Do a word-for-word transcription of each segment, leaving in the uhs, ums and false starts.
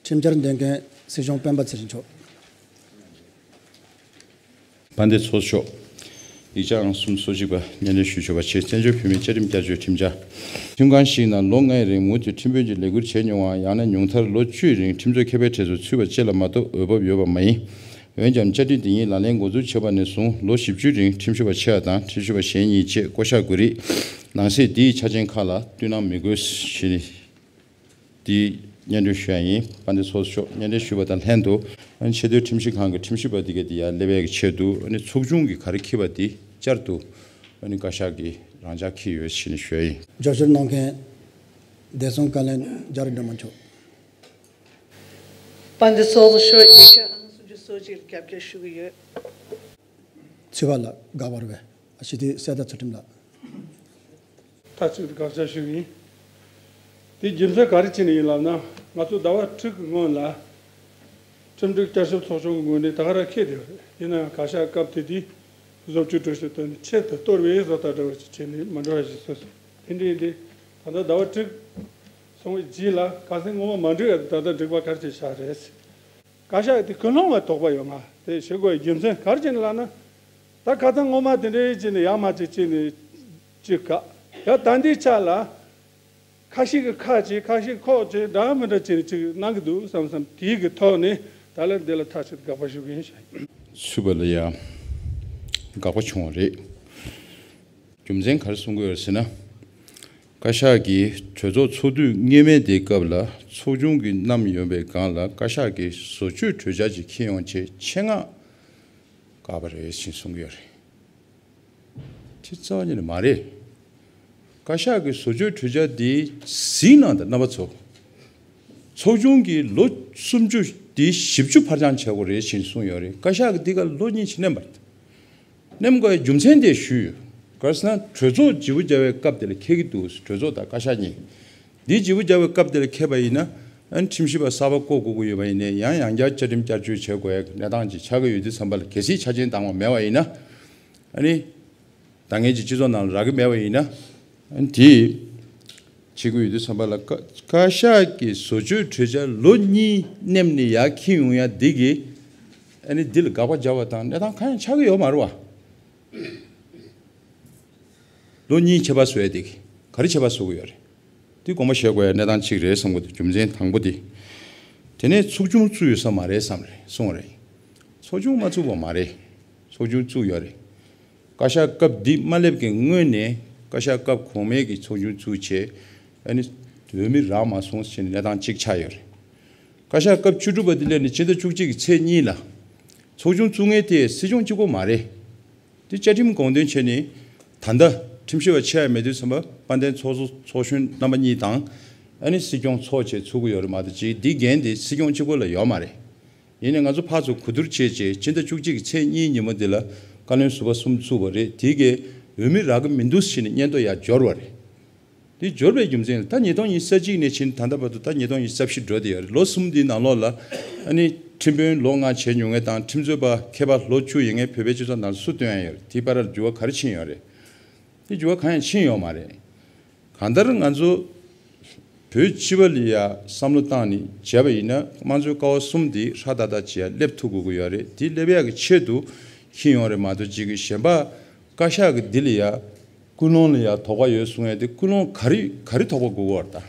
ཁྲིམས་འཆར་འདོན་མཁན་སྲིད་སྐྱོང་སྤེན་པ་ཚེ་རིང་མཆོག་དཔལ་ལྡན་ཚོགས་གཙོ་མཆོག་ཡིག་ཆ་ཨང་གསུམ་སོ་གཅིག་པ་སྙན་སྒྲོན་ཞུ་ཆོག་པ་ཆེད། བཙན་བྱོལ་བོད་མིའི་བཅའ་ཁྲིམས་བསྐྱར་བཅོས་ཁྲིམས་འཆར། ཁྲིམས་ཁང་ཞིག་ནང་ལོ་ལྔའི་རིང་མུ་མཐུད་ཁྲིམས་དཔོན་གྱི་ལས་ཁུར་བྱས་མྱོང་བའམ། ཡང་ན་ཉུང་མཐར་ལོ་བཅུའི་རིང་ཁྲིམས་རྩོད་མཁས་པའི་གྲས་སུ་ཚུད་པ་བཅས་ལ་མ་གཏོགས་འོས་བབ་ཡོད་པ་མ་ཡིན། འོན་ཀྱང་བཅའ་ཁྲིམས་དེ་ཉིད་ལག་ལེན་འགོ་འཛུགས་བྱས་པ་ནས་བཟུང་ལོ་བཞི་བཅུའི་རིང་ཁྲིམས་ཞིབ་པ་ཆེ་བ་དང་ཁྲིམས་ཞིབ་པ་གཞན་གཉིས་བཅས་བསྐོ་གཞག་དགོས་རིགས་ནང་གསེས་འདིའི་ཆ་རྐྱེན་ཁག་ལ་བསྟུན་གནང་མི་དགོས་ཞེས་འདི་སྙན་སྒྲོན་ཞུ་ཡ་ཡིན། དཔལ་ལྡན་ཚོགས་གཙོ་མཆོག་སྙན་སྒྲོན་ཞུས་པ་དང་ལྷན་དུ། ཨ་ནི་ཆེས་མཐོའི་ཁྲིམས་ཞིབ་ཁང་གི་ཁྲིམས་ཞིབ་པ་འདི་ག་འདི་ཡར་སླེབས་ཡས་ཀྱི་ཆེད་དུ། ཨ་ནི་ཚོགས་ཆུང་གིས་ག་རེ་འཁྱེར་བ་འདི་བསྐྱར་དུ་ཨ་ནི་བཀའ་ཤག་གིས་རང་འཇགས་འཁྱེར་ཡོད་ཞེས་ནས་ཞུ་ཡ་ཡིན། རྒྱབ་སྐྱོར་གནང་མཁན་བདེ་སྲུང་བཀའ་བློན་རྒྱ་རི་སྒྲོལ་མ་མཆོག་དཔལ་ལྡན་ཚོགས་གཙོ་མཆོག་ཡིག་ཆ་ཨང་སུམ་ཅུ་སོ་གཅིག་ལ་རྒྱབ་སྐྱོར་ཞུ་གི་ཡོད། ཚུད་པ་ལ་དགག་པ་རེད་པས། ཞི་བདེ་གསལ་ཐང་ཚུལ་ཁྲིམས་ལགས། མཐའ་གཅིག་ཏུ་དགག་བྱ་ཞུ་གི་ཡིན། དེའི་རྒྱུ་མཚན་ག་རེ་བྱས་ནས་ཡིན་ལབ་ན། ང་ཚོ་ཟླ་བ་དྲུག་གི་སྔོན་ལ་ཁྲིམས་སྒྲིག་བསྐྱར་ཞིབ་ཚོགས་ཆུང་གི་ངོས་ནས་ད་ག་རང་འཁྱེར་བསྡད་ཡོད་རེད། ཡིན་ནའང་བཀའ་ཤག་སྐབས་དེ་དུས་བཟོ་བཅོས་སྒྲིག་གཞི་བཏོན་ནས་ཆེད་དུ་གཏོར་བའི་བཟོ་ལྟ་འདྲ་བ་ཞིག་བྱས་ནས་མ་འགྲོ་བ་ཞིག་བཟོས་སོང་། དེ་འདྲ་ཡིན་དུས་ད་ལྟ་ཟླ་བ་དྲུག་སོང་བའི་རྗེས་ལ་ཁ་སང་སྔོན་མ་མ་འགྲིག་ཡ་དེ་ད་ལྟ་འགྲིག་པ་ག་རེ་བྱས་བཞག་རེད། བཀའ་ཤག་དེ་ཀུན་སློང་ལ་དོགས་པ་ཡོད། ང་དེ་བྱེད་དགོས་རྒྱུ་མཚན་ག་རེ་བྱས་ནས་ལབ་ན། ད་ཁ་སང་སྔོན་མ་དེ་འདྲའི་བྱས་ནས་ཡར་མར་ཅིག་བྱས་ནས་ཅིག་ག་ཡ་ད་འདིའི་ཆ་ལ་ཁ་ཤས་ཀྱིས་ཁ་བྱས། ཁ་ཤས་ཁོག་བྱས། འདྲ་མི་འདྲ་བྱས་ནས་ཅིག་གནང་གི་འདུག་བསམ་བསམ་དེའི་གི་ཐོག་ནས་ད་ལན་འདི་ལ་ཐག་ཆོད་དགག་པ་ཞུ་གི་ཡིན་ཞུ། ཚུད་པ་ལ་ཡ་དགག་པ་བྱུང་བ་རེད། རྒྱུ་མཚན་ག་རེ་གསུང་གི་ཡོད་ཟེར་ན། བཀའ་ཤག་གིས་གྲོས་ཚོགས་ཚོགས་དུས་སྔོན་མའི་དེའི་སྐབས་ལ་ཚོགས་ཆུང་གི་བསྣམས་ཡོང་བའི་སྒང་ལ་བཀའ་ཤག་གིས་བཟོ་བཅོས་གྲོས་འཆར་ཅིག་འཁྱེར་ཡོང་བྱས་ཆེད་མངགས་བཀག་པ་རེད་ཅེས་གསུང་གི་ཡོད་རེད། དེ་རྩ་བ་ཉིད་ནས་མ་རེད། བཀའ་ཤག་གིས་བཟོ་བཅོས་གྲོས་འཆར་འདི་གཟིགས་གནང་དང་རྣམ་པ་ཚོ། ཚོགས་ཆུང་གིས་ལོ་སུམ་ཅུ་འདི་བཞི་བཅུ་ཕར་འགྱངས་བྱ་དགོས་རེད་ཅེས་གསུངས་ཡོད་རེད། བཀའ་ཤག་གིས་འདི་ག་ལོ་གཉིས་ཅིག་བསྣན་པ་རེད། གནམ་ག་རྒྱུ་མཚན་དེ་ཞུས་ཡོད། ག་རེ་ཟེར་ན་གྲོས་ཚོགས་བརྗེ་པོ་རྒྱག་པའི་སྐབས་དེ་ལ་འཁེལ་གྱི་འདུག་གྲོས་ཚོགས་དང་བཀའ་ཤག་གཉིས། འདི་བརྗེ་པོ་རྒྱག་པའི་སྐབས་དེ་ལ་འཁེལ་པ་ཡིན་ན། ཨ་ནི་ཁྲིམས་ཞིབ་པ་གསར་པ་བསྐོ་དགོས་ཀྱི་ཡོད་པ་ཡིན་ནའི་ཡང་ཡང་བསྐྱར་བཅའ་ཁྲིམས་བསྐྱར་བཅོས་བྱེད་དགོས་ཡ་གནས་སྟངས་ཅིག་ཆགས་ཀྱི་ཡོད་དུས་ཙམ་པ་ལ། གལ་སྲིད་ཆ་རྐྱེན་དང་པོ་མེད་པ་ཡིན་ན། ཨ་ནི་ད་ངེད་ཀྱི་སྤྱི་ཚོགས་ནང་ལ་རག་གི་མེད་པ་ཡིན་ན། ཨ་ནི་དེ་བྱེད་དགོས་ཡོད་དུས་ཙམ་པ་ལ། བཀའ་བཀའ་ཤག་གི་བཟོ་བཅོས་གྲོས་འཆར་ལོ་གཉིས་བསྣན་ནས་ཡར་འཁྱེར་ཡོང་ཡ་འདི་གིས། ཨ་ནི་འདི་ལ་དགག་པ་རྒྱག་པ་དང་གནས་སྟངས་གང་ཡང་ཆགས་ཀྱི་ཡོད་མ་རེད་བ། ལོ་གཉིས་ཁྱད་པར་བཟོ་ཡ་དེ་ག་རེ་ཁྱད་པར་བཟོ་གི་ཡོད་རེད། དེ་དགོངས་པ་བཞེས་དགོས་ཡ་གནས་སྟངས་གཅིག་རེད་བསམ་གི་འདུག་རྒྱུ་མཚན་དང་པོ་དེ། དེ་ནས་ཚོགས་ཆུང་བཙུགས་ཡོད་ས་མ་རེད་བསམ་རེད་གསུངས་རེད། ཚོགས་ཆུང་མ་བཙུགས་པ་མ་རེད། ཚོགས་ཆུང་བཙུགས་ཡོད་རེད། བཀའ་ཤག་སྐབས་འདི་མ་སླེབས་ཀྱི་སྔོན་ནས་བཀའ་ཤག་སྐབས་གོང་མའི་གི་ཚོགས་ཆུང་བཙུགས་བྱས། ཨ་ནི་འོས་མི་རག་མ་སོང་ཟེར་ནས་གནས་སྟངས་གཅིག་ཆགས་ཡོད་རེད། བཀའ་ཤག་སྐབས་བཅུ་དྲུག་པ་འདི་སླེབས་ནས་སྤྱི་ཟླ་བཅུ་གཅིག་གི་ཚེས་གཉིས་ལ། ཚོགས་ཆུང་བཙུགས་མཁན་དེ་སྲིད་སྐྱོང་གཅིག་པོ་མ་རེད། དེ་བཅའ་ཁྲིམས་དགོངས་དོན་བྱས་ནས། ད་ལྟ་ཁྲིམས་ཞིབ་པ་ཆེ་བ་མེད་དུས་ཙམ་པ་དཔལ་ལྡན་ཚོགས་གཙོ་ཚོགས་གཞོན་རྣམ་པ་གཉིས་དང་། ཨ་ནི་སྲིད་སྐྱོང་ཚོགས་བཅས་ཚུགས་ཀྱི་ཡོད་རེད་མ་གཏོགས། ཅིག་འདི་འགན་དེ་སྲིད་སྐྱོང་གཅིག་པོ་ལ་ཡོད་མ་རེད། ཡིན་ནའི་ང་ཚོ་ཕར་ཚུར་གོ་བསྡུར་བྱས་རྗེས་སྤྱི་ཟླ་བཅུ་གཅིག་གི་ཚེས་གཉིས་ཉིན་མོ་འདི་ལ་བཀའ་བློན་ཟུར་པ་གསུམ་བཙུགས་པ་རེད། དེ་གས་འོས་མི་རག་གི་མི་འདུག་ཟེར་ནས་སྙན་ཐོ་ཡར་འབྱོར་བ་རེད། དེ་འབྱོར་བའི་རྒྱུ་མཚན་ལ་ད་ཉིས་སྟོང་ཉི་ཤུ་རྩ་གཅིག་ནས་ཕྱིན་ད་ལྟ་བར་དུ་ད་ཉིས་སྟོང་ཉི་ཤུ་རྩ་བཞི་འགྲོ་བསྡད་ཡོད་རེད། ལོ་གསུམ་འདིའི་ནང་ལོགས་ལ། ཨ་ནི་ཁྲིམས་དཔོན་ལོ་ལྔ་བྱས་མྱོང་མཁན་དང་ཁྲིམས་རྩོད་པ་མཁས་པ་ལོ་བཅུ་ཡོད་མཁན་བོད་པའི་སྤྱི་ཚོགས་ནང་ལ་སུ་བཏོན་ཡ་ཡོད་རེད། དེའི་བར་ལ་འགྱུར་བ་ག་རེ་ཕྱིན་ཡོད་རེད། དེ་འགྱུར་བ་གང་ཡང་ཕྱིན་ཡོད་མ་རེད། གང་ལྟར་ང་ཚོ་བོད་སྤྱི་པ་ལ་ཡ་བསམ་བློ་བཏང་ནས་བྱས་པ་ཡིན་ན། དམངས་གཙོའི་ཀ་བ་གསུམ་འདི་ཧྲ་ཏག་ཏག་ཅིག་ཡ་སླེབས་ཐུབ་དགོས་ཀྱི་ཡོད་རེད། དེ་སླེབས་ཡག་གི་ཆེད་དུ་འཁྱེར་ཡོང་རེད་མ་གཏོགས། ཅིག་གི་གཞན་པ་བཀའ་ཤག་གི་འདི་ལ་ཡ་ཀུན་སློང་ལ་ཡ་དོགས་པ་ཡོད་གསུང་ཡ་དེ་ཀུན་སློང་ག་རེ་ག་རེ་དོགས་པ་དགོས་ཀྱི་ཡོད་རེད་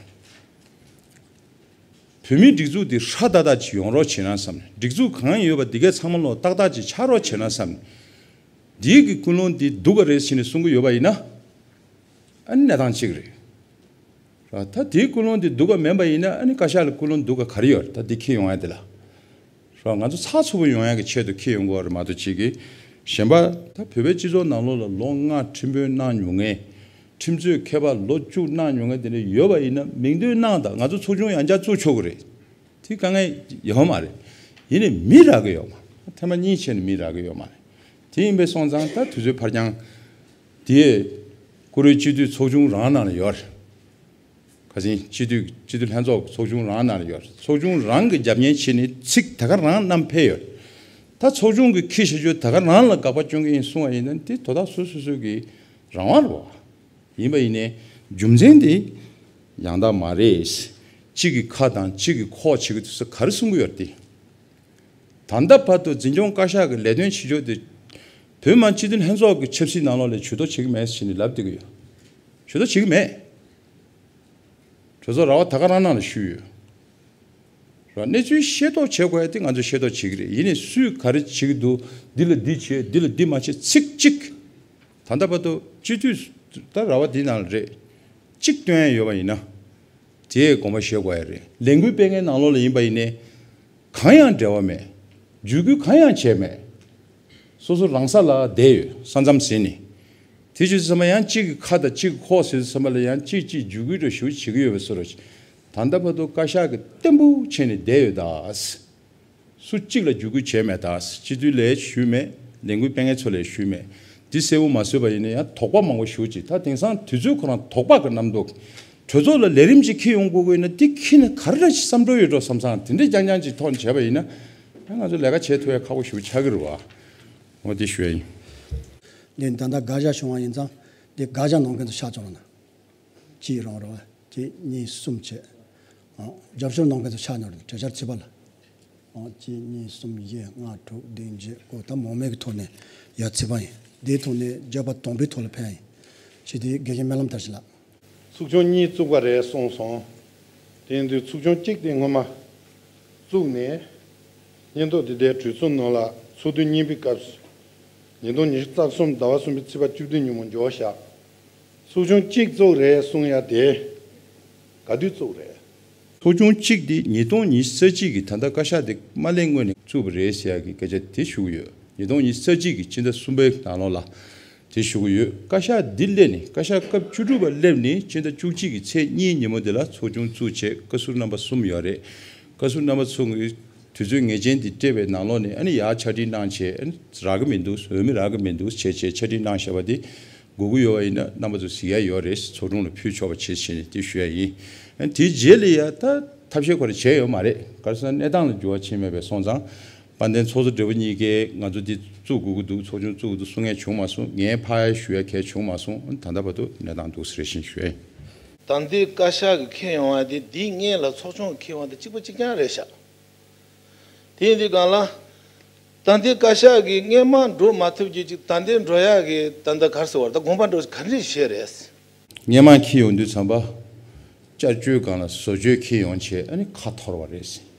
ད། བོད་མིའི་སྒྲིག་འཛུགས་འདི་ཧྲ་ཏག་ཏག་ཅིག་ཡོང་རོགས་བྱེད་ན་བསམ་ནས། སྒྲིག་འཛུགས་གང་ཡོད་པ་འདི་གས་ཚང་མ་ལོག་ཏག་ཏག་ཅིག་ཆགས་རོགས་བྱེད་ན་བསམ་ནས། འདིའི་གི་ཀུན་སློང་འདི་སྡུག་ག་རེད་ཟེར་ནས་གསུང་གི་ཡོད་པ་ཡིན་ན། ཨ་ནི་གནས་སྟངས་གཅིག་རེད། ར་ད་དེའི་ཀུན་སློང་འདི་སྡུག་ག་མིན་པ་ཡིན་ན། ཨ་ནི་བཀའ་ཤག་ལ་ཀུན་སློང་སྡུག་ག་ག་རེ་ཡོད་རེད། ད་འདི་འཁྱེར་ཡོང་ཡ་འདི་ལ། ར་ང་ཚོ་ཚགས་ཚུད་པོ་ཡོང་ཡ་གི་ཆེད་དུ་འཁྱེར་ཡོང་དགོས་རེད་མ་གཏོགས། ཅིག་གི་གཞན་པ་ད་བོད་པའི་སྤྱི་ཚོགས་ནང་ལོགས་ལ་ལོ་ལྔ་ཁྲིམས་དཔོན་གནང་མྱོང་མཁན། ཁྲིམས་རྩོད་མཁས་པ་ལོ་བཅུ་གནང་མྱོང་མཁན་དེ་འདྲ་ཡོད་པ་ཡིན་ན་མིང་འདོན་གནང་དང་། ང་ཚོ་ཚོགས་ཆུང་ཡང་བསྐྱར་བཙུགས་ཆོག་གི་རེད། དེ་དཀའ་ངལ་ཡོད་མ་རེད། ཡིན་ནའི་མི་རག་གི་ཡོད་མ་རེད། ཐེངས་མ་གཉིས་བྱས་ནས་མི་རག་གི་ཡོད་མ་རེད། དེ་ཡིན་པས་སོང་ཙང་ད་དུས་ཚོད་ཕར་འགྱངས་དེ་བཀུར་འོས་སྤྱི་འཐུས་ཚོགས་ཆུང་རང་ནང་ལ་ཡོད་རེད། ཁ་སང་སྤྱི་འཐུས་སྤྱི་འཐུས་ལྷན་ཚོགས་ཚོགས་ཆུང་རང་ནང་ལ་ཡོད་རེད། ཚོགས་ཆུང་རང་གི་རྒྱབ་གཉེར་བྱས་ནས་ཚིག་ད་ག་རང་བསྣམས་ཕེབས་ཡོད་རེད། ད་ཚོགས་ཆུང་གི་ཁྱི་ཤ་ཆུ་ད་ག་རང་ལ་དགག་པ་སྐྱོན་གྱི་ཡིན་གསུང་བ་ཡིན་ན། དེ་དོ་བདག་སོ་སོ་སོ་སོ་གི་རང་དབང་རེད་བ། ཡིན་པ་ཡིན་ནའི་རྒྱུ་མཚན་དེ་ཡང་དག་མ་རེད། གཅིག་གི་ཁ་དང་གཅིག་གི་ཁོག་བྱེད་ཀྱི་དུས་སུ་ག་རེ་གསུང་གི་ཡོད་རེད་དེ། ད་ལྟ་བར་དུ་འཛིན་སྐྱོང་བཀའ་ཤག་གི་ལས་དོན་བྱེད་ཕྱོགས་དེ། བོད་མི་སྤྱི་འཐུས་ལྷན་ཚོགས་ཀྱི་ཆབ་སྲིད་ནང་ལོགས་ལ་ཇུས་གཏོགས་བྱེད་ཀྱི་མེད་ཟེར་ནས་ལབ་བསྡད་ཀྱི་ཡོད། ཇུས་གཏོགས་བྱེད་ཀྱི་མེད། གྲོས་ཚོགས་ར་བ་ད་ག་རང་ནང་ལ་ཞུས་ཡོད། ར་གནས་ཚུལ་ཤེས་རྟོགས་བྱེད་དགོས་ཡ་དེ་ང་ཚོས་ཤེས་རྟོགས་བྱེད་ཀྱི་རེད། ཡིན་ནའི་སུས་ག་རེ་བྱེད་ཀྱི་འདུག་འདི་ལ་འདི་བྱེད། འདི་ལ་འདི་མ་བྱེད། ཚིག་གཅིག་ད་ལྟ་བར་དུ་སྤྱི་འཐུས་ད་ར་བ་འདི་ནང་ལ་རེད། གཅིག་བཏོན་ཡ་ཡོད་པ་ཡིན་ན། དེའི་དགོངས་པ་བཞེས་དགོས་ཡ་རེད། ལས་འགུལ་སྤེལ་མཁན་ནང་ལོགས་ལ་ཡིན་པ་ཡིན་ནའི། གང་ཡང་འབྲེལ་བ་མེད། བརྒྱུད་སྐུལ་གང་ཡང་བྱས་མེད། སོ་སོ་རང་ས་ལ་བསྡད་ཡོད། ས་མཚམས་ཟིན་ནས། དེ་བྱས་ཙང་མ་ཡང་གཅིག་གི་ཁ་དང་གཅིག་གི་ཁོག་ཟེར་ཙང་མ་ལ་ཡང་གཅིག་གཅིག་བརྒྱུད་སྐུལ་འདྲ་ཞིག་བྱེད་ཀྱི་ཡོད་པའི་བཟོ་འདྲ་ཞིག་ད་ལྟ་བར་དུ་བཀའ་ཤག་གིས་བརྟན་པོ་བྱས་ནས་བསྡད་ཡོད་ད། སུ་གཅིག་ལ་བརྒྱུད་སྐུལ་བྱས་མེད་ད། སྤྱི་འཐུས་ལ་ཞུས་མེད། ལས་འགུལ་སྤེལ་མཁན་ཚོ་ལ་ཞུས་མེད། འདི་གསལ་པོ་མ་བཟོས་པ་ཡིན་ན་ཡང་དོགས་པ་མང་པོ་ཞིག་ཅིག་ད་དེང་སང་དུས་ཚོད་ཁོ་རང་དོགས་པ་གི་རྣམ་རྟོག་གྲོས་ཚོགས་ལ་ལས་རིམ་ཅིག་འཁྱེར་ཡོང་དགོས་ཀྱི་ཡིན་ན། འདི་འཁྱེར་ནས་ག་རེ་ཞིག་བསམ་བློ་ཡོད་འགྲོ་བསམ་བསམ། དེ་འདྲའི་རྐྱང་རྐྱང་ཅིག་ཐོག་ནས་བྱས་པ་ཡིན་ན། ད་ང་ཚོ་ལས་ཀ་བྱེད་ཐུབ་ཡ་ཁག་པོ་ཞིག་ཆགས་ཀྱི་རེད་བ། འོ་དེ་ཞུ་ཡ་ཡིན། འདི་ད་ལྟ་བཀའ་ཤག་བྱུང་བ་ཡིན་ཙང་། འདི་བཀའ་ཤག་གནང་མཁན་ཚོ་ཤག་བཅོ་ལ་ན། གཅིག་རང་རེད་བ། གཅིག་གཉིས་གསུམ་བྱས། ཨ། རྒྱབ་སྐྱོར་གནང་མཁན་ཚོ་ཤག་ཉོ་རེད། གྲོས་འཆར་ཚིག་པ་ལ། ཨ། གཅིག་གཉིས་གསུམ་བཞི་ལྔ་དྲུག་བདུན་བརྒྱད་དགུ། ད་མང་མོས་ཀྱི་ཐོག་ནས་ཡ་ཚིག་པ་ཡིན། འདིའི་ཐོག་ནས་བརྗོད་པ་དང་པོའི་ཐོག་ལ་ཕན་ཡིན། ཞེས་དེ་དགེ་རྒན་སྨོན་ལམ་དར་ཞིང་ལགས། ཚོགས་ཆུང་གཉིས་བཙུགས་པ་རེད་གསུངས་སོང་། དེ་ཡིན་དུས་ཚོགས་ཆུང་གཅིག་དེ་སྔོན་མ་བཙུགས་ནས། སྙན་ཐོ་འདི་ལྟའི་གྲོས་ཚོགས་ནང་ལ་ཚོགས་དུས་གཉིས་པའི་སྐབས་སུ། ཉིས་སྟོང་ཉི་ཤུ་རྩ་གསུམ་ཟླ་བ་གསུམ་པའི་ཚེས་པ་བཅུ་བདུན་ཉིན་མོ་འབྱོར་བཞག་ཚོགས་ཆུང་གཅིག་བཙུགས་རེད་གསུང་ཡ་དེ་ག་དུས་བཙུགས་རེད། ཚོགས་ཆུང་གཅིག་དེ་ཉིས་སྟོང་ཉི་ཤུ་རྩ་གཅིག་གི། ད་ལྟ་བཀའ་ཤག་དེ་མ་གླེང་སྔོན་ནས་བཙུགས་པ་རེད་ཟེར་ཡ་གི་སྐད་ཆ་དེ་ཞུ་གི་ཡོད། ཉིས་སྟོང་ཉི་ཤུ་རྩ་གཅིག་གི་སྤྱི་ཟླ་གསུམ་པའི་ནང་ལོགས་ལ་དེ་ཞུ་གི་ཡོད། བཀའ་ཤག་འདི་སླེབས་ནས། བཀའ་ཤག་སྐབས་བཅུ་དྲུག་པ་སླེབས་ནས་སྤྱི་ཟླ་བཅུ་གཅིག་གི་ཚེས་གཉིས་ཉིན་མོ་དེ་ལ་ཚོགས་ཆུང་བཙུགས་བྱས་བཀའ་ཟུར་རྣམ་པ་གསུམ་ཡོད་རེད། བཀའ་ཟུར་རྣམ་པ་ཚོ་གི་དུས་ཚོད་ངེས་ཅན་དེ་སྤྲད་པའི་ནང་ལོགས་ནས། ཨ་ནི་ཡར་ཕྱག་བྲིས་གནང་བྱས། ཨ་ནི་རག་གི་མི་འདུག་འོས་མི་རག་གི་མི་འདུག་བྱས་བྱས་ཕྱག་བྲིས་གནང་བཞག་པ་དེ་དགོས་ཀྱི་ཡོད་པ་ཡིན་ན་རྣམ་པ་ཚོ་གཟིགས་ཡ་ཡོད་རེད། ཚོགས་དྲུང་ལ་ཕུལ་ཆོག་པ་བྱེད་བྱས་ནས་དེ་ཞུ་ཡ་ཡིན། ཨ་ནི་དེའི་རྗེས་ལ་ཡ་ད་ཐབས་ཤེས་ཁོ་རང་བྱས་ཡོད་མ་རེད། ག་རེ་ཟེར་ན་གནས་སྟངས་ལ་འགྱུར་བ་ཕྱིན་མེད་པས་སོང་ཙང་། དཔལ་ལྡན་ཚོགས་གཙོ་སྦྲེལ་པོ་གཉིས་ཀས་ང་ཚོ་འདི་བཙུགས་དགོས་ཀྱི་འདུག་ཚོགས་ཆུང་བཙུགས་ཀྱི་འདུག་གསུང་མཁན་བྱུང་མ་སོང་། ངས་ཕར་ཡ་ཞུ་ཡ་གང་ཡང་བྱུང་མ་སོང་། ད་ལྟ་བར་དུ་གནས་སྟངས་འདུག་ཟེར་བཞིན་ཞུ་ཡ་ཡིན། ད་ལྟའི་བཀའ་ཤག་གིས་འཁྱེར་ཡོང་བ་དེ་འདི་སྔོན་ལ་ཚོགས་ཆུང་གིས་འཁྱེར་ཡོང་བ་དང་གཅིག་པ་གཅིག་རྐྱང་རེད་ཤག་དེ་ཡིན་དུས་སྒང་ལ། ད་ལྟའི་བཀའ་ཤག་གིས་སྔོན་མ་འགྲོ་མ་ཐུབ་རྒྱུ་ཅིག་ད་ལྟའི་འགྲོ་ཡག་གི་ད་ལྟ་ག་རེ་ཟེར་བ་རེད། ད་དགོངས་པ་འགྲོ་ག་འདྲ་བྱས་རེད། སྔོན་མ་འཁྱེར་ཡོང་དུས་ཙམ་པ། བསྐྱར་བཅོས་སྒང་ལ་བཟོ་བཅོས་འཁྱེར་ཡོང་བྱས། ཨ་ནི་ཁ་འཐོར་བ་རེད།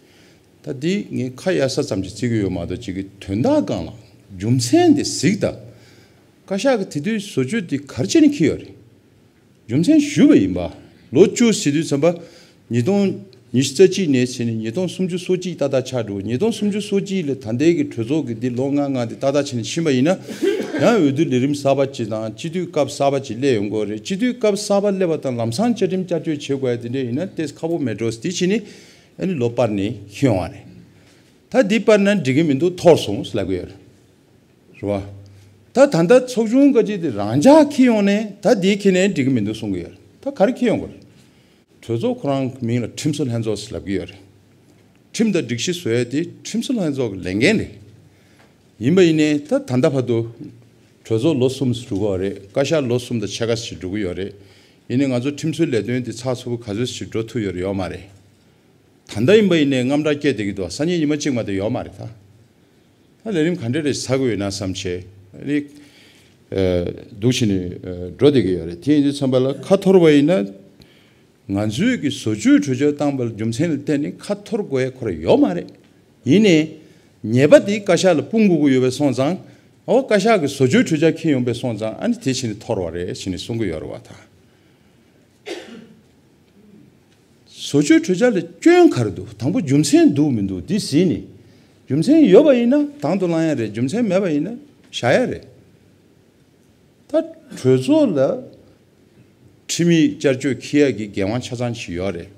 ད་འདི་ངས་ཁ་གཡར་ས་ཙམ་ཅིག་བརྩི་གི་ཡོད་མ་གཏོགས། ཅིག་གི་དོན་དག་སྒང་ལ་རྒྱུ་མཚན་དེ་གཟིགས་དང་། བཀའ་ཤག་གིས་དེ་དུས་བཟོ་བཅོས་དེ་ག་རེ་བྱས་ནས་འཁྱེར་ཡོད་རེད། རྒྱུ་མཚན་ཞུས་པ་ཡིན་པ། ལོ་བཅུ་ཟེར་དུས་ཙམ་པ། ཉིས་སྟོང་ཉི་ཤུ་རྩ་གཅིག་ནས་བྱས་ནས་ཉིས་སྟོང་སུམ་ཅུ་སོ་གཅིག་ཏག་ཏག་ཆགས་འགྲོ། ཉིས་སྟོང་སུམ་ཅུ་སོ་གཅིག་ལ་ད་ལྟའི་གི་གྲོས་ཚོགས་ཀྱི་འདི་ལོ་ལྔ་ལྔ་འདི་ཏག་ཏག་བྱས་ནས་ཕྱིན་པ་ཡིན་ན། ཡང་འོས་བསྡུ་ལས་རིམ་གསར་པ་ཅིག་དང་། སྤྱི་འཐུས་སྐབས་གསར་པ་ཅིག་སླེབས་ཡོང་གི་རེད། སྤྱི་འཐུས་སྐབས་གསར་པ་སླེབས་པ་དང་ལམ་སང་བཅའ་ཁྲིམས་བསྐྱར་བཅོས་བྱེད་དགོས་ཡ་དེ་འདྲ་ཡིན་ན་ཏོག་ཙམ་ཁག་པོ་མེད་འགྲོ། དེ་བྱས་ནས་ཨ་ནི་ལོ་སྤར་ནས་ཁྱེར་ཡོང་བ་རེད། ད་འདི་སྤར་ན་འགྲིག་གི་མི་འདུག་འཐོར་སོང་ལབ་གི་ཡོད་རེད། རེད་བ། ད་ད་ལྟ་ཚོགས་ཆུང་ག་ཅིག་དེ་རང་འཇགས་འཁྱེར་ཡོང་ནས། ད་དེ་འཁྱེར་ནས་འགྲིག་གི་མི་འདུག་གསུང་གི་ཡོད་རེད། ད་ག་རེ་འཁྱེར་ཡོང་དགོས་རེད། གྲོས་ཚོགས་ཁོ་རང་གི་མིང་ལ་ཁྲིམས་བཟོ་ལྷན་ཚོགས་ཟེར་ལབ་གི་ཡོད་རེད། ཁྲིམས་དང་སྒྲིག་གཞི་བཟོ་ཡ་དེ་ཁྲིམས་བཟོ་ལྷན་ཚོགས་ཀྱི་ལས་འགན་རེད། ཡིན་པ་ཡིན་ནའི་ད་ད་ལྟ་བར་དུ་གྲོས་ཚོགས་ལོ་གསུམ་འགྲོ་གི་ཡོད་རེད། བཀའ་ཤག་ལོ་གསུམ་དང་ཕྱེད་ཀ་ཞིག་འགྲོ་གི་ཡོད་རེད། ཡིན་ནའི་ང་ཚོ་ཁྲིམས་བཟོའི་ལས་དོན་དེ་ཚགས་ཚུད་པོ་ག་ཚོད་ཞིག་འགྲོ་ཐུབ་ཡོད་རེད། ཡོད་མ་རེད། ད་ལྟ་ཡིན་པ་ཡིན་ནའི་དངངས་སྐྲག་སྐྱེས་བསྡད་ཀྱི་འདུག་སང་ཉིན་ཉི་མ་གཅིག་མ་གཏོགས་ཡོད་མ་རེད་ད། ད་ལས་རིམ་ག་འདྲ་རེ་ཟ་དགོས་ཡོད་ན་བསམ་བྱས་ཨ་ནི། ཨ། འདུག་བྱས་ནས་ཨ་འགྲོ་བསྡད་ཀྱི་ཡོད་རེད། དེ་ཡིན་དུས་ཙམ་པ་ལ་ཁ་འཐོར་བ་ཡིན་ན། ང་ཚོས་ཀྱི་བཟོ་བཅོས་གྲོས་འཆར་བཏང་པ་ལ་རྒྱུ་མཚན་ལ་བརྟེན་ནས་ཁ་འཐོར་དགོས་ཡ་ཁོ་རང་ཡོད་མ་རེད། ཡིན་ནའི་ཉེས་པ་དེ་བཀའ་ཤག་ལ་སྤུངས་དགོས་ཀྱི་ཡོད་པས་སོང་ཙང་། ཨོ། བཀའ་ཤག་གིས་བཟོ་བཅོས་གྲོས་འཆར་འཁྱེར་ཡོང་པས་སོང་ཙང་། ཨ་ནི་དེ་བྱས་ནས་འཐོར་བ་རེད་ཟེར་ནས་གསུང་གི་ཡོད་རེད་བ་ད། བཟོ་བཅོས་གྲོས་འཆར་ལ་སྐྱོན་ག་རེ་འདུག་དང་པོ་རྒྱུ་མཚན་འདུག་མི་འདུག་འདི་གཟིགས་ནས། རྒྱུ་མཚན་ཡོད་པ་ཡིན་ན་དང་དུ་བླང་ཡ་རེད། རྒྱུ་མཚན་མེད་པ་ཡིན་ན་བཞག་ཡ་རེད། ད་གྲོས་ཚོགས་ལ་ཁྲིམས་ཡིག་བསྐྱར་བཅོས་འཁྱེར་ཡ་གི་འགན་དབང་ཆ་ཚང་ཞིག་ཡོད་རེད།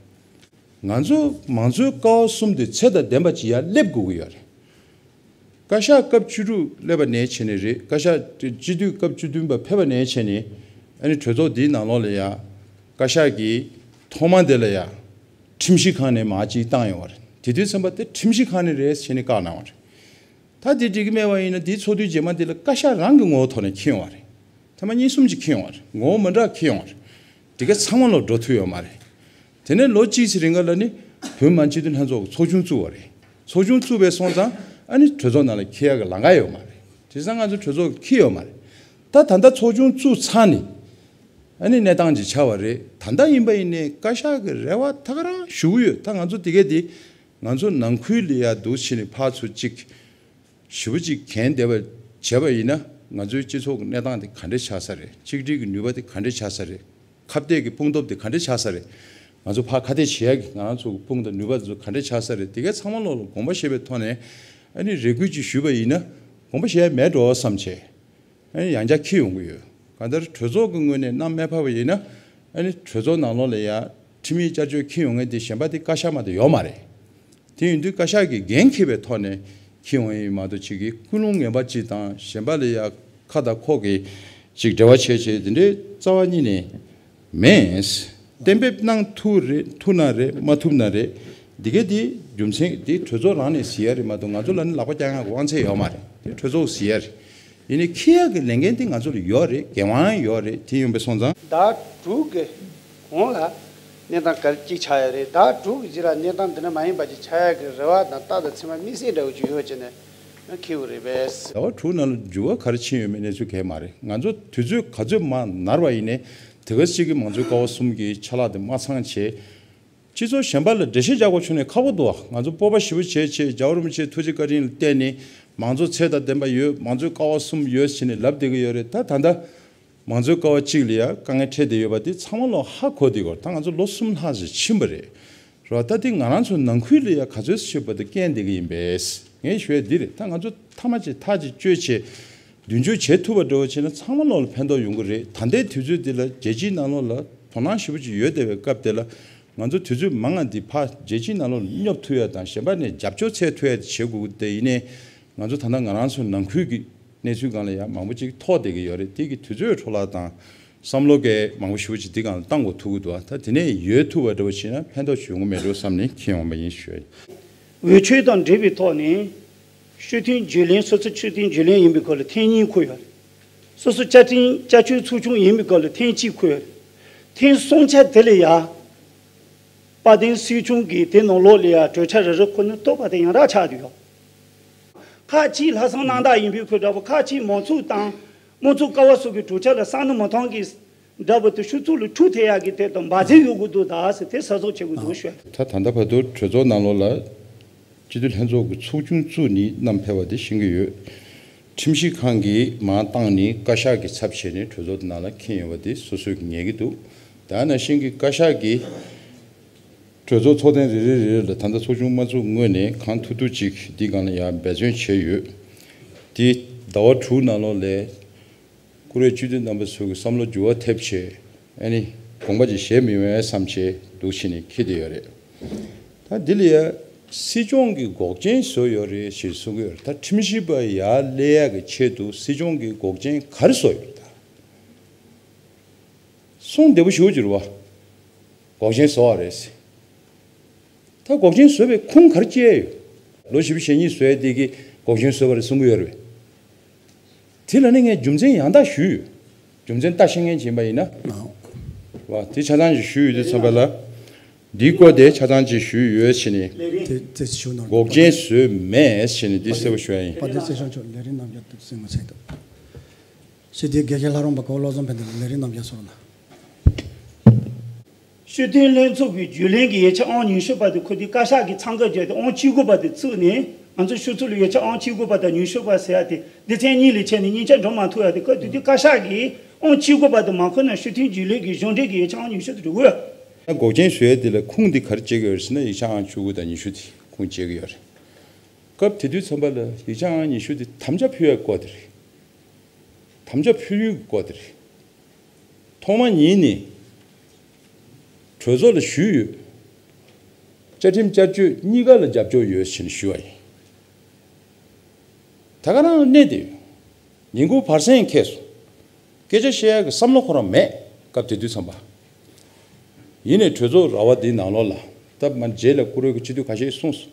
ང་ཚོ་མང་གཙོའི་ཀ་བ་གསུམ་དེ་ཚད་དང་ལྡན་པ་ཅིག་ཡར་སླེབས་དགོས་ཀྱི་ཡོད་རེད། བཀའ་ཤག་སྐབས་བཅུ་དྲུག་སླེབས་པ་ནས་བྱས་ནས་རེད། བཀའ་ཤག་སྤྱི་འཐུས་སྐབས་བཅུ་བདུན་པ་ཕེབས་པ་ནས་བྱས་ནས། ཨ་ནི་གྲོས་ཚོགས་འདིའི་ནང་ལོགས་ལ་ཡ། བཀའ་ཤག་གིས་ཐོག་མ་དེ་ལ་ཡ། ཁྲིམས་ཞིབ་ཁང་ནས་མར་ཅིག་བཏང་ཡོང་བ་རེད། དེ་དུས་ཙམ་པ་དེ་ཁྲིམས་ཞིབ་ཁང་ནས་རེད་ཟེར་ནས་བཀག་གནང་བ་རེད། ད་དེ་འགྲིག་གི་མེད་པ་ཡིན་ན། དེའི་ཚོགས་དུས་རྗེས་མ་དེ་ལ་བཀའ་ཤག་རང་གི་ངོ་བོ་ཐོག་ནས་འཁྱེར་ཡོང་བ་རེད། ཐེངས་མ་གཉིས་གསུམ་ཅིག་འཁྱེར་ཡོང་བ་རེད། ངོ་བོ་མི་འདྲ་འཁྱེར་ཡོང་བ་རེད། དེ་ག་ཚང་མ་ལ་འགྲོ་ཐུབ་ཡོད་མ་རེད། དེ་ནས་ལོ་གཅིག་ཙམ་རིང་ག་ལ་ནི་བོད་མི་མང་སྤྱི་འཐུས་ལྷན་ཚོགས་ཀྱི་ཚོགས་ཆུང་བཙུགས་པ་རེད། ཚོགས་ཆུང་བཙུགས་པའི་སོང་ཙང་ཨ་ནི་གྲོས་ཚོགས་ནང་ལ་འཁྱེར་ཡག་གི་ལམ་ཁ་ཡོད་མ་རེད། དེ་ཙང་ང་ཚོ་གྲོས་ཚོགས་འཁྱེར་ཡོད་མ་རེད། ད་ད་ལྟ་ཚོགས་ཆུང་བཙུགས་ཚར་ནས་ཨ་ནི་གནས་སྟངས་ཅིག་ཆགས་པ་རེད། ད་ལྟ་ཡིན་པ་ཡིན་ནའི་བཀའ་ཤག་གི་རེ་བ་ད་ག་རང་ཞུ་གི་ཡོད། ད་ང་ཚོ་དེ་གས་དེ་ང་ཚོ་ནང་ཁུལ་ལ་ཡ་འདུག་བྱས་ནས་ཕར་ཚུར་ཅིག་ཞེ་པོ་ཅིག་གྱེན་བསྡད་པ་བྱས་པ་ཡིན་ན་ང་ཚོའི་སྤྱི་ཚོགས་ཀྱི་གནས་སྟངས་དེ་ག་འདྲས་ཆགས་ས་རེད། གཅིག་སྒྲིལ་གྱི་ནུས་པ་དེ་ག་འདྲས་ཆགས་ས་རེད། ཁ་གཏད་ཀྱི་དཔུང་སྟོབས་དེ་ག་འདྲས་ཆགས་ས་རེད། ང་ཚོ་ཕར་ཁ་གཏད་བྱེད་ཡག་གི་ང་རང་ཚོ་གི་དཔུང་དང་ནུས་པ་དེ་ཚོ་ག་འདྲས་ཆགས་ས་རེད། དེ་གའི་ཚང་མ་ལོག་ལ་དགོངས་པ་བཞེས་པའི་ཐོག་ནས་ཨ་ནི་རེ་སྐུལ་ཅིག་ཞུས་པ་ཡིན་ན་དགོངས་པ་བཞེས་ཡ་མེད་འགྲོ་བསམ་བྱས། ཨ་ནི་ཡང་བསྐྱར་འཁྱེར་ཡོང་གི་ཡོད། གང་ལྟར་གྲོས་ཚོགས་ཀྱི་ངོས་ནས་གནམ་མེད་ཕབ་པ་ཡིན་ན་ཨ་ནི་གྲོས་ཚོགས་ནང་ལོགས་ལ་ཡ་ཁྲིམས་ཡིག་བསྐྱར་བཅོས་འཁྱེར་ཡོང་མཁན་དེ་གཞན་པ་དེ་བཀའ་ཤག་མ་གཏོགས་ཡོད་མ་རེད། དེ་ཡིན་དུས་བཀའ་ཤག་གིས་འགན་འཁྱེར་བའི་ཐོག་ནས་འཁྱེར་ཡོང་ཡིན་མ་གཏོགས་ཅིག་གིས་ཀུན་སློང་ངན་པ་ཅིག་དང་གཞན་པ་ལ་ཡ་ཁ་དང་ཁོག་གིས་ཅིག་འབྲེལ་བ་བྱས་བྱས་དེ་འདྲའི་རྩ་བ་ཉིད་ནས་མེད། གཏན་འབེབས་གནང་ཐུབ་རེད་ཐུབ་ན་རེད་མ་ཐུབ་ན་རེད། འདི་ག་དེ་རྒྱུ་མཚན་དེ་གྲོས་ཚོགས་རང་ནས་ཟིན་ཡ་རེད་མ་གཏོགས་ང་ཚོ་ལ་ནི་ལག་པ་བརྐྱང་ཡག་གི་དབང་ཚད་ཡོད་མ་རེད། དེ་གྲོས་ཚོགས་ཟིན་ཡ་རེད། ཡིན་ནའི་འཁྱེར་ཡག་གི་ལས་འགན་དེ་ང་ཚོ་ལ་ཡོད་རེད། འགན་དབང་ཡོད་རེད། དེ་ཡིན་པའི་སོང་ཙང་། ཟླ་དྲུག་གི་གོང་ལ་གནས་སྟངས་ག་རེ་གཅིག་ཆགས་ཡོད་རེད། ཟླ་དྲུག་གི་རྗེས་ལ་གནས་སྟངས་འདི་འདྲ་མ་ཡིན་པ་ཅིག་ཆགས་ཡག་གི་རེ་བ་དང་རྟག་ཏུ་མཚན་མ་དམིགས་བསལ་འདྲ་བོ་ཅིག་ཡོད་བྱས་ནས་འཁྱེར་དགོས་རེད་པས། ཟླ་བ་དྲུག་ནང་ལ་འགྱུར་བ་ག་རེ་ཕྱིན་ཡོད་མེད་གནས་ཚུལ་གང་ཡང་མ་རེད། ང་ཚོ་དུས་ཚོད་ག་ཚོད་མང་ནར་བ་ཡིན་ནའི་དེ་ག་ཅིག་གི་མང་གཙོའི་ཀ་བ་གསུམ་གྱི་ཆ་ལག་དེ་མ་ཚང་བྱས། སྤྱི་ཚོགས་གཞན་པ་ལ་འགྲེལ་བཤད་རྒྱག་དགོས་བྱུང་ནས་ཁག་པོ་འདུག་བ། ང་ཚོ་སྤོབས་པ་ཞེ་པོ་བྱས་བྱས་རྒྱལ་བ་རིན་པོ་ཆེའི་ཐུགས་རྗེ་བཀའ་དྲིན་ལ་བརྟེན་ནས་མང་གཙོ་ཚད་དང་ལྡན་པ་ཡོད། མང་གཙོའི་ཀ་བ་གསུམ་ཡོད་ཟེར་ནས་ལབ་བསྡད་ཀྱི་ཡོད་རེད། ད་ད་ལྟ་མང་གཙོའི་ཀ་བ་གཅིག་ལ་ཡ་དཀའ་ངལ་འཕྲད་བསྡད་ཡོད་པ་དེ་ཚང་མ་ལོག་ཧ་གོ་བསྡད་ཀྱི་ཡོད་རེད། ད་ང་ཚོ་ལོ་གསུམ་ལྷག་ཙམ་ཕྱིན་པ་རེད། རེད་བ། ད་དེ་ང་རང་ཚོ་ནང་ཁུལ་ལ་ཡ་ག་ཚོད་ཕྱིན་པ་དེ་རྐྱེན་བསྡད་ཀྱི་ཡིན་པས། ངས་ཞུ་ཡ་འདི་རེད། ད་ང་ཚོ་ཐ་མ་ཅིག་ཐག་ཅིག་གཅོད་བྱས། མདུན་སྐྱོད་བྱེད་ཐུབ་པ་འདྲ་བོ་བྱས་ན་ཚང་མ་ལོག་ལ་ཕན་ཐོགས་ཡོང་གི་རེད། ད་ལྟའི་དུས་ཚོད་འདི་ལ་རྒྱལ་སྤྱིའི་ནང་ལོགས་ལ་དོ་སྣང་ཞེ་པོ་ཅིག་ཡོད་བསྡད་པའི་སྐབས་དེ་ལ་ང་ཚོ་དུས་ཚོད་མང་ང་འདི་ཕར་རྒྱལ་སྤྱིའི་ནང་ལོགས་ལ་སྙོབ་ཐུབ་ཡ་དང་གཞན་པ་ནས་རྒྱབ་སྐྱོར་འཚོལ་ཐུབ་ཡ་དེ་བྱེད་དགོས་ཀྱི། དེ་ཡིན་ནའི་ང་ཚོ་ད་ལྟ་ང་རང་ཚོ་ནང་ཁུལ་གྱི་གནས་ཚུལ་སྒང་ལ་ཡང་མང་པོ་ཅིག་ཐོགས་བསྡད་ཀྱི་ཡོད་རེད། དེ་གི་དུས་ཚོད་འཕྲོ་བརླག་དང་བསམ་བློ་གས་མང་པོ་ཞེ་པོ་ཅིག་འདི་སྒང་ལ་བཏང་དགོས་ཐུག་གི་འདུག་ད་དེ་ནས་ཡོལ་ཐུབ་པ་འདྲ་བོ་བྱས་ན་ཕན་ཐོགས་ཡོང་གི་མེད་འགྲོ་བསམ་ནས་འཁྱེར་ཡོང་བ་ཡིན་ཞུ་ཡ་ཡིན། འོས་ཆོས་དང་འབྲེལ་བའི་ཐོག་ནས་སྤྱི་འཐུས་རྒྱུན་ལས། སོ་སོ་སྤྱི་འཐུས་རྒྱུན་ལས་ཡིན་པའི་སྐོར་ལ་ཐེངས་གཉིས་འཁོད་ཡོད་རེད། སོ་སོ་བཅའ་ཁྲིམས་བསྐྱར་བཅོས་ཚོགས་ཆུང་ཡིན་པའི་སྐོར་ལ་ཐེངས་གཅིག་འཁོད་ཡོད་རེད། ཐེངས་སུམ་ཆ་དེ་ལ་ཡ། དཔལ་ལྡན་སྲིད་སྐྱོང་གིས་དེ་ནང་ལོགས་ལ་ཡ་གྲོས་འཆར་རེ་རེ་འཁོད་ནས་གཏོགས་པ་དེ་ཡང་དག་ཆགས་བསྡད་ཡོད། ཁག་ཅིག་ལྷག་བསམ་རྣམ་དག་ཡིན་པའི་ཁུལ་འདྲ་པོ། ཁག་ཅིག་མང་ཚོགས་དང་དམངས་གཙོ་ཀ་བ་སོགས་ཀྱི་གྲོས་འཆར་ལ་བསམ་བློ་མི་གཏོང་གི་འདྲ་པོ་དེ་ཤུགས་ཚུགས་ལ་འཁྲུག་ཐེབས་ཡག་གི་དེ་དང་འབར་རྫས་ཡོད་དགོས་འདུག་ད་ཟེར་དེ་གཟབ་གཟབ་བྱེད་དགོས་འདུག་ཞུ། ད་ད་ལྟ་བར་དུ་གྲོས་ཚོགས་ནང་ལོགས་ལ་སྤྱི་འཐུས་ལྷན་ཚོགས་ཀྱི་ཚོགས་ཆུང་བཙུགས་ནས་བསྣམས་ཕེབས་པ་དེ་ཤེས་ཀྱི་ཡོད། ཁྲིམས་ཞིབ་ཁང་གིས་མར་བཏང་ནས་བཀའ་ཤག་གི་ཚབ་བྱས་ནས་གྲོས་ཚོགས་དེ་ནང་ལ་འཁྱེར་ཡོང་བ་དེ་སོ་སོས་ངེས་ཀྱི་འདུག་ད་ནང་བཞིན་གྱི་བཀའ་ཤག་གིས་གྲོས་ཚོགས་ཚོགས་ཐེངས་རེ་རེ་རེ་རེ་ལ་ད་ལྟ་ཚོགས་ཆུང་མ་བཙུགས་སྔོན་ནས་གང་ཐུབ་ཐུབ་ཅིག་འདི་སྒང་ལ་ཡང་འབད་བརྩོན་བྱས་ཡོད། དེ་ཟླ་བ་དྲུག་ནང་ལོགས་ལ་བཀུར་འོས་སྤྱི་འཐུས་རྣམ་པ་ཚོ་གི་བསམ་བློ་འགྱུར་བ་ཐེབས་བྱས། ཨ་ནི་དགོངས་པ་ཅིག་བཞེས་མི་ཡོང་བསམ་བྱས་འདུག་བྱས་ནས་འཁྱེར་བསྡད་ཡོད་རེད། ད་འདི་ལ་ཡ་སྲིད་སྐྱོང་གིས་འགོག་རྐྱེན་བཟོས་ཡོད་རེད་ཞེས་གསུང་གི་ཡོད་རེད། ད་ཁྲིམས་ཞིབ་པ་ཡར་སླེབས་ཡག་གི་ཆེད་དུ་སྲིད་སྐྱོང་གིས་འགོག་རྐྱེན་ག་རེ་བཟོས་ཡོད་རེད། ད་གསུང་བདེ་པོ་ཞུ་རྒྱུ་རེད་བ། འགོག་རྐྱེན་བཟོ་བ་རེད་ཟེར། ད་འགོག་རྐྱེན་བཟོས་པའི་ཁུངས་ག་རེ་བཅད་ཡོད། ལོ་བཞི་བཅུ་ཞེ་གཉིས་བཟོས་དེ་གི་འགོག་རྐྱེན་བཟོས་པ་རེད་གསུང་གི་ཡོད་རེད། དེ་ལ་ནི་ངས་རྒྱུ་མཚན་ཡང་དག་ཞུས་ཡོད། རྒྱུ་མཚན་ལྟ་ཤེས་མཁན་ཅིག་ཡིན་པ་ཡིན་ན། བ་དེ་ཆ་ཚང་ཅིག་ཞུས་ཡོད་དུས་ཙམ་པ་ལ། འདིའི་སྐོར་དེ་ཆ་ཚང་ཅིག་ཞུས་ཡོད་ཟེར་ནས། དེ་དེ་ཞུ་ནོར། འགོག་རྐྱེན་བཟོས་མེད་ཟེར་ནས་འདི་གསལ་པོ་ཞུ་ཡ་ཡིན། དཔལ་ལྡན་སྲིད་སྐྱོང་མཆོག་ལས་རིམ་རྣམས་ཀྱང་དུ་གསན་དགོས་ཟེར་འདུག་ཞི་བདེའི་དགེ་རྒན་ལྷ་རམས་པ་གོ་བློ་བཟང་ཕན་བདེ་ལ་ལས་རིམ་རྣམས་ཀྱང་གསུངས་ན། སྤྱི་འཐུས་ལྷན་ཚོགས་ཀྱི་རྒྱུན་ལས་ཀྱི་ཡིག་ཆ་ཨང་ཉི་ཤུ་པ་དེ་ཁོ་དེ་བཀའ་ཤག་གིས་འཚང་ཁ་བརྒྱབ་སྟེ་ཨང་བཅུ་དགུ་པ་དེ་བཙུགས་ནས་ང་ཚོ་ཆུ་ཚོད་ལ་ཡིག་ཆ་ཨང་བཅུ་དགུ་པ་དང་ཉི་ཤུ་པ་ཟེར་ཡ་དེ་སྡེ་ཚན་གཉིས་ལ་ཕྱེ་ནས་སྙན་ཆ་འགྲོ་མ་ཐུབ་ཡ་དེ། སྐབས་དེ་དུས་བཀའ་ཤག་གིས་ཨང་བཅུ་དགུ་པ་དེ་མ་འཁོར་ན་སྤྱི་འཐུས་རྒྱུན་ལས་ཀྱི་གཞུང་འབྲེལ་གྱི་ཡིག་ཆ་ཨང་ཉི་ཤུ་དེ་འགྲོ་གི་ཡོད། འགོག་རྐྱེན་བཟོས་ཡ་དེ་ལ་ཁུངས་དེ་ག་རེ་བཅད་ཀྱི་ཡོད་རེད་ཟེར་ན་ཡིག་ཆ་ཨང་བཅུ་དགུ་དང་ཉི་ཤུ་དེ་ཁུངས་བཅད་ཀྱི་ཡོད་རེད། སྐབས་དེ་དུས་ཙམ་པ་ལ་ཡིག་ཆ་ཨང་ཉི་ཤུ་དེ་དམ་བཅའ་ཕུལ་ཡ་སྐོར་དེ་རེད། དམ་བཅའ་ཕུལ་ཡུལ་གྱི་སྐོར་དེ་རེད། ཐོག་མ་ཉིད་ནས་གྲོས་ཚོགས་ལ་ཞུས་ཡོད། བཅའ་ཁྲིམས་བསྐྱར་བཅོས་གཉིས་ཀ་ལ་རྒྱབ་སྐྱོར་ཡོད་ཞེས་ཞུས་པ་ཡིན། ད་ག་རང་གནས་དེ་ཡོད། ཉིན་གུང་བར་གསེང་ཁེལ་སོང་། སྐད་ཆ་བཤད་ཡག་གི་བསམ་བློ་ཁོ་རང་མེད། སྐབས་དེ་དུས་ཙམ་པ། ཡིན་ནའི་གྲོས་ཚོགས་ར་བ་འདིའི་ནང་ལོགས་ལ་སྟབས་མ་རྗེས་ལ་བཀུར་འོས་ཀྱི་སྤྱི་འཐུས་ཁ་ཤས་གསུངས་སོང་།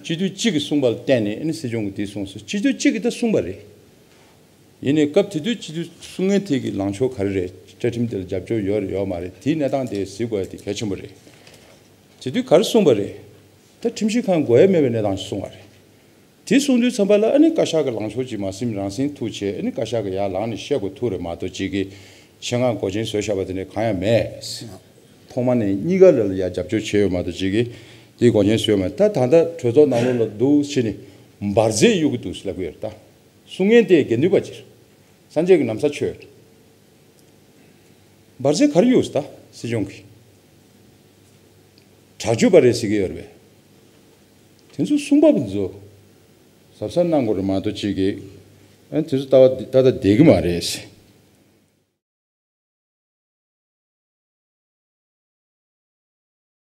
སྤྱི་འཐུས་གཅིག་གིས་གསུངས་པ་ལ་བརྟེན་ནས་ཨ་ནི་སྲིད་སྐྱོང་གིས་དེ་གསུངས་སོང་། སྤྱི་འཐུས་གཅིག་གིས་ད་གསུངས་པ་རེད། ཡིན་ནའི་སྐབས་དེ་དུས་སྤྱི་འཐུས་གསུང་མཁན་དེ་གི་ལངས་ཕྱོགས་ག་རེ་རེད། བཅའ་ཁྲིམས་དེ་ལ་རྒྱབ་སྐྱོར་ཡོད་རེད་ཡོད་མ་རེད། དེའི་གནས་སྟངས་དེ་གཟིགས་དགོས་ཡ་དེ་གལ་ཆེན་པོ་རེད། དེ་དུས་ག་རེ་གསུངས་པ་རེད། ད་ཁྲིམས་ཞིབ་ཁང་དགོས་ཡ་མེད་པའི་གནས་སྟངས་ཤིག་གསུངས་པ་རེད། དེ་གསུངས་དུས་ཙམ་པ་ལ་ཨ་ནི་བཀའ་ཤག་གི་ལངས་ཕྱོགས་ཅིག་མ་ཟིན་རང་སེམས་ཐུག་བྱས། ཨ་ནི་བཀའ་ཤག་གི་ཡར་ལངས་ནས་བཤད་དགོས་ཐུག་རེད་མ་གཏོགས། ཅིག་གིས་ཆེད་མངགས་འགོག་རྐྱེན་བཟོས་བཞག་པ་དེ་འདྲ་གང་ཡང་མེད། ཐོག་མ་ནས་གཉིས་ཀ་ལ་ལ་ཡར་རྒྱབ་སྐྱོར་བྱས་ཡོད་མ་གཏོགས། ཅིག་གིས་དེའི་འགོག་རྐྱེན་བཟོས་མེད། ད་ད་ལྟ་གྲོས་ཚོགས་ནང་ལོགས་ལ་འདུག་བྱས་ནས་འབར་རྫས་གཡུག་གི་འདུག་ལབ་ཀྱི་ཡོད་རེད། ད་གསུང་མཁན་དེ་དགེ་འདུན་པ་ཅིག་རེད། སངས་རྒྱས་ཀྱི་ན་བཟའ་མཆོད་ཡོད་རེད། འབར་རྫས་ག་རེ་གཡུགས་ཟེར། ད་སྲིད་སྐྱོང་གིས་དྲག་སྤྱོད་པ་རེད་ཟེར་གྱི་ཡོད་རེད་པས། དེ་ཚོ་གསུང་པ་པོ་ཚོ་གཟབ་གཟབ་གནང་དགོས་རེད་མ་གཏོགས། ཅིག་གིས་ཨ་དེ་ཚོ་ལྟ་བ་ཏག་ཏག་བསྡད་ཀྱི་མ་རེད།